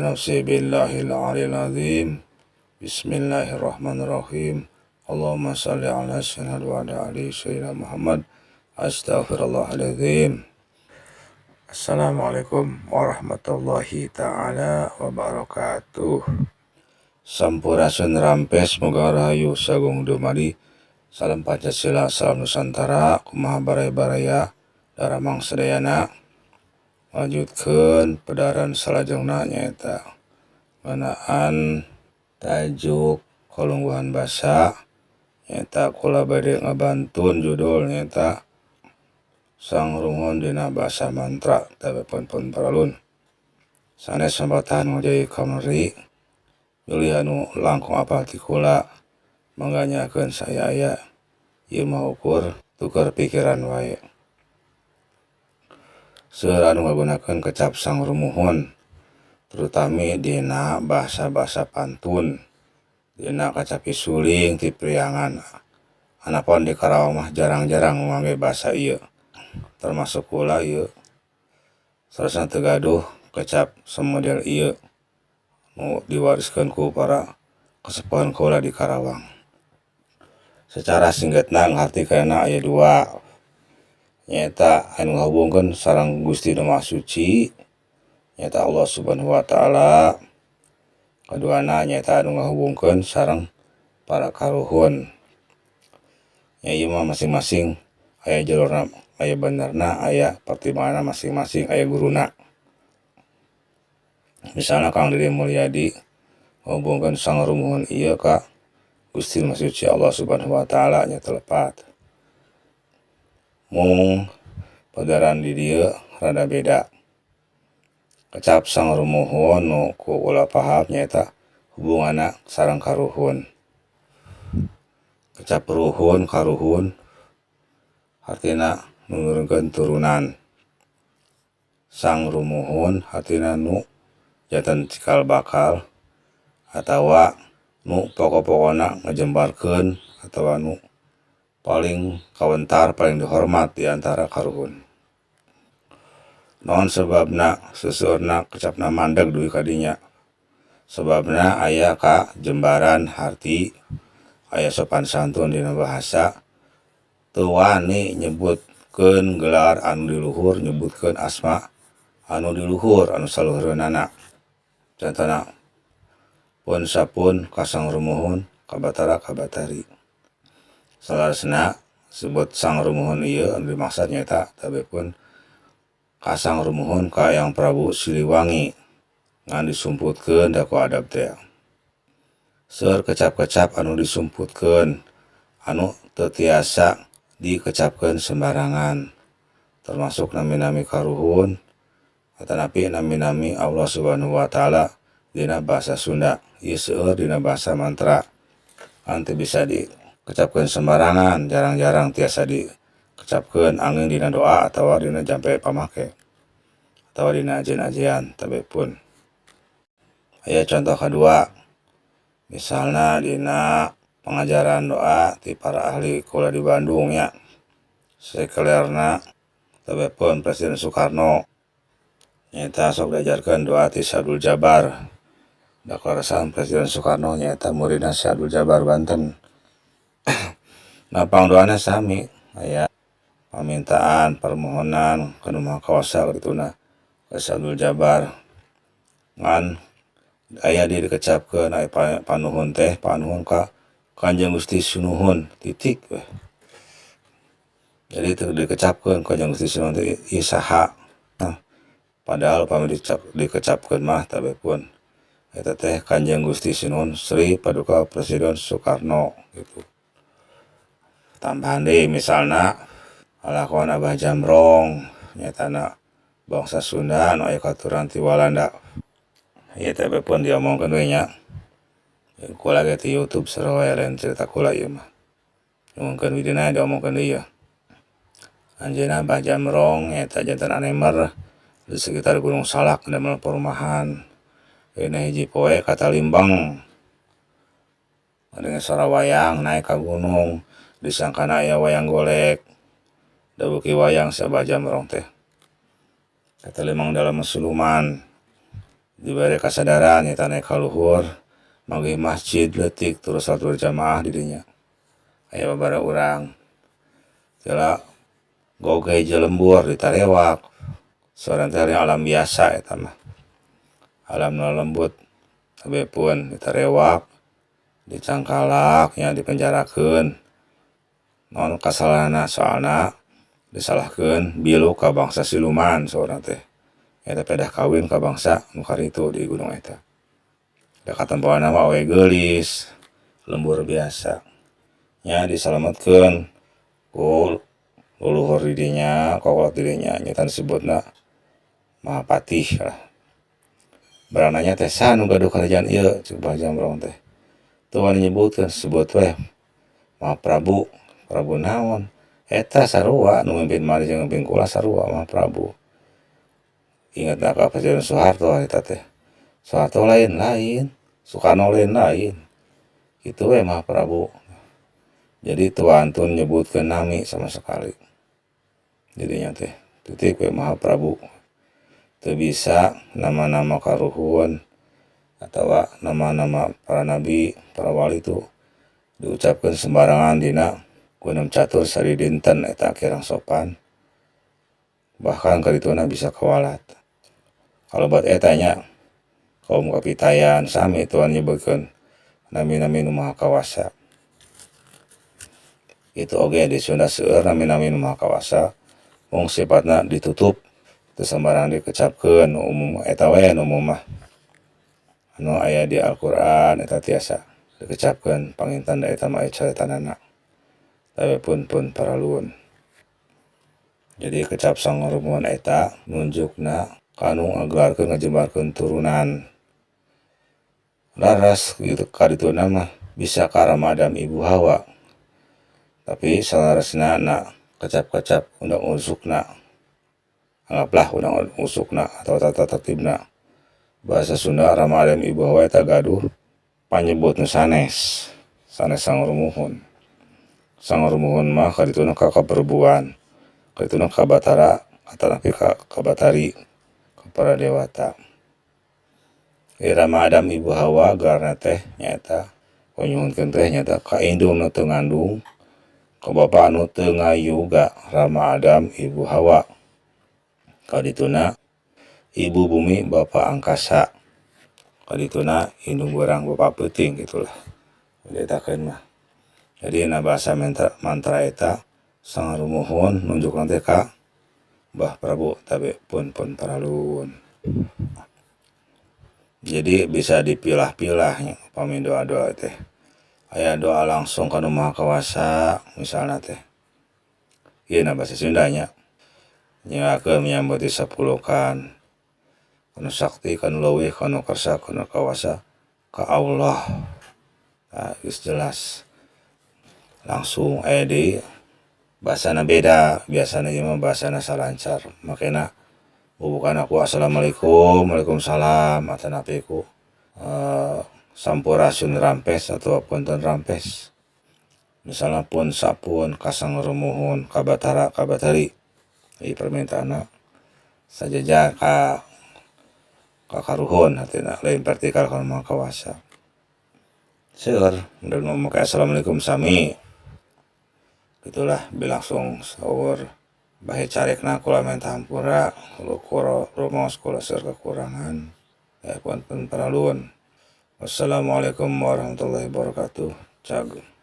Nafsi billahil aliyil azim. Bismillahirrahmanirrahim. Allahumma salli ala sayyidina wa ala ali sayyidina Muhammad. Astaghfirullahaladzim. Assalamualaikum warahmatullahi taala wabarakatuh. Sampurasun rampes, muga rahayu sagung dumadi. Salam Pancasila, salam Nusantara. Kumaha baraya-baraya, daramang sadayana? Lanjutkeun pedaran salajengna, nyaeta ngeunaan tajuk kalungguhan basa, nyaeta kula bade ngabantun judul, nyaeta Sang Rumuhun dina Basa Mantra. Tapi pun paralun sanes mapatahan ngojay kamari, bilih anu langkung apal ti kula mangga nyakeun saya, ieu mah ukur tuker pikiran wae. Seueur anu ngagunakeun kecap Sang Rumuhun, terutami dina bahasa-bahasa pantun, dina kacapi suling ti Priangan. Anapon di Karawang mah jarang-jarang ngangge bahasa ieu, termasuk kula ieu saleresna teu gaduh kecap samodel ieu nu diwariskeun ku para kasepuhan kaula di Karawang. Secara singkatna, ngahartikeunna aya dua, nyaeta anu ngahubungkeun sareng Gusti Nu Maha Suci, nyaeta Allah Subhanahu wa Ta'ala. Kaduana nyaeta anu ngahubungkeun sareng para karuhun. Nya, ieu mah masing-masing aya jalurna, aya benerna, aya pertimbanganna masing-masing, aya guruna. Misalna Kang Deddy Mulyadi ngahubungkeun Sang Rumuhun ieu ka Gusti Nu Maha Suci Allah Subhanahu wa Ta'ala, nya lepat. Mung pedaran di dieu rada beda. Kecap Sang Rumuhun nu ku kula paham nyaeta hubunganna sareng karuhun. Kecap ruhun, karuhun hartina nu nurunkeun turunan. Sang Rumuhun hartina nu janten cikal bakal atawa nu pokok-pokona ngajembarkeun atawa nu paling kawentar, paling dihormat di antara karuhun. Naon sebabna seseueurna kecapna mandeg dugi ka dinya? Sebabna aya kajembaran harti, aya sopan santun dina bahasa, teu wani nyebutkeun gelar anu di luhur, nyebutkeun asma anu di luhur, anu saluhureunana. Contona pun sapun ka Sang Rumuhun, ka Batara, ka Batari. Saleresna sebut Sang Rumuhun ieu anu dimaksud nyaeta pun ka Sang Rumuhun ka Eyang Prabu Siliwangi, ngan disumputkeun da ku adab teh. Seueur kecap-kecap anu disumputkeun, anu teu tiasa dikecapkeun sembarangan, termasuk nami-nami karuhun atanapi nami-nami Allah Subhanahu wa Ta'ala dina bahasa Sunda. Ieu seueur dina bahasa mantra ngan teu bisa dikecapkeun sembarangan, jarang-jarang tiasa dikecapkeun angin dina doa atawa dina jampe pamake atawa dina ajian-ajian. Tabe pun aya contoh kadua, misalna dina pengajaran doa ti para ahli kula di Bandung nya, sekulerna tabe pun Presiden Soekarno, nyaeta sok diajarkeun doa ti Syekh Abdul Jabar. Da kaleresan Presiden Soekarno nyaeta muridna Syekh Abdul Jabar Banten. Nah, pangdoana sami, aya permintaan, permohonan ka Nu Maha Kawasa kituna ka Syekh Abdul Jabar, ngan aya di dikecapkeun aya panuhun teh, panuhun ka Kanjeng Gusti Sinuhun, titik weh. Jadi teu dikecapkeun Kanjeng Gusti Sinuhun teh ieu saha. Nah, padahal upami dikecapkeun mah tabe pun eta teh Kanjeng Gusti Sinuhun Sri Paduka Presiden Soekarno gitu. Tambahan deui, misalna lalakon Abah Jamrong, nyaetana bangsa Sunda anu aya katurunan ti Walanda. Ieu teh pun diomongkeun we nya. Kula ge ti YouTube sarua wae, lain cerita kula ieu mah. Nyuhunkeun widina diomongkeun deui yeuh. Anjeunna Abah Jamrong nyaeta janten anemer di sekitar Gunung Salak, damel perumahan. Dina hiji poe katalimbang ngadenge suara wayang naek ka gunung, disangkana aya wayang golek, da beuki wayang si Abah Jamrong teh. Katalimbang dalam siluman. Dibere kasadaran nyaeta naek ka luhur manggih masjid leutik terus salat berjamaah di dinya aya babara urang heula goge hiji lembur ditarewak sorangan teh alam biasa eta mah alam nu lembut kabeh pun ditarewak dicangkalak nya dipenjarakeun naon kasalahanna soalna disalahkeun bilu ka bangsa siluman saurna teh eta pedah kawin ka bangsa nu karitu di gunung eta da katempoanna mah awewe geulis lembur biasa nya disalametkeun ku luluhur di dinya kolot di dinya nyaeta disebutna Mahapatih lah barang nanya teh saha nu gaduh karajaan ieu cek Bah Jamrong teh teu wani nyebutkeun sebut we Mahaprabu Prabu naon eta sarua nu mimpin maneh jeung mimpin kula sarua Mahaprabu ingetna ka Presiden Soeharto harita teh Soeharto lain-lain Soekarno lain-lain kitu we Mahaprabu jadi teu wantun nyebutkeun nami sama sekali jadinya teh titik we Mahaprabu teu bisa nama-nama karuhun atawa nama-nama para nabi para wali tu diucapkeun sembarangan dina Gunung Catur sadidinten eta kirang sopan bahkan kadituna bisa kawalat kalobat eta nya kaum kapitayan sami teu wani nyebutkeun nami-nami nu maha kawasa kitu oge di Sunda seueur nami-nami nu maha kawasa mung sifatna ditutup teu sambarangan dikecapkeun nu umum eta we nu umum mah anu aya di Al-Qur'an eta tiasa dikecapkeun panginten da eta mah aya caretanana tapi pun paraluun jadi kecap sangrumun eta nunjukna kanu ngagelarkeun ngajembarkeun turunan laras kitu kadituna mah bisa ka Ramadan Ibu Hawa tapi salaresna na kecap-kecap undang usukna anggaplah undang usukna atau tata tertibna bahasa Sunda Ramadan Ibu Hawa eta gaduh panyebut nu sanes sanes sangrumuhun sangrumuhun mah kadituna ka kaperbuan kadituna ka Batara atanapi ka Batari ka para dewata Rama Adam Ibu Hawa gelarna teh nyaeta panyuhunkeun teh nyaeta ka indung nu teu ngandung ka bapa nu teu ngayuga Rama Adam Ibu Hawa kadituna ibu bumi bapa angkasa kadituna indung beurang bapa peuting gitulah dietakeun mah jadi na bahasa mantra eta sangrumuhun nunjukna teh ka Bah Prabu tabe pun paraluun jadi bisa dipilah-pilah nya upami doa-doa teh aya doa langsung ka Nu Maha Kawasa misalna teh ieu na bahasa Sunda nya nyiakeun menyambuti sapulukan kanu sakti kanu leuwih kanu kersa kanu kawasa ka Allah nah geus jelas langsung aya deui bahasana beda biasana ieu mah bahasana salancar makena bubukana ku assalamualaikum waalaikumsalam atanapi ku sampurasun rampes atawa punten rampes misalna pun sapun ka sangrumuhun ka Batara ka Batari ieu permintaanna sajajar ka karuhun hartina lain vertikal ka Nu Maha Kawasa seueur mun make assalamualaikum sami itulah langsung saur bahe carekna kula menta hampura rumaos kula seueur kekurangan punten paraluun. Wassalamualaikum warahmatullahi wabarakatuh. Cag.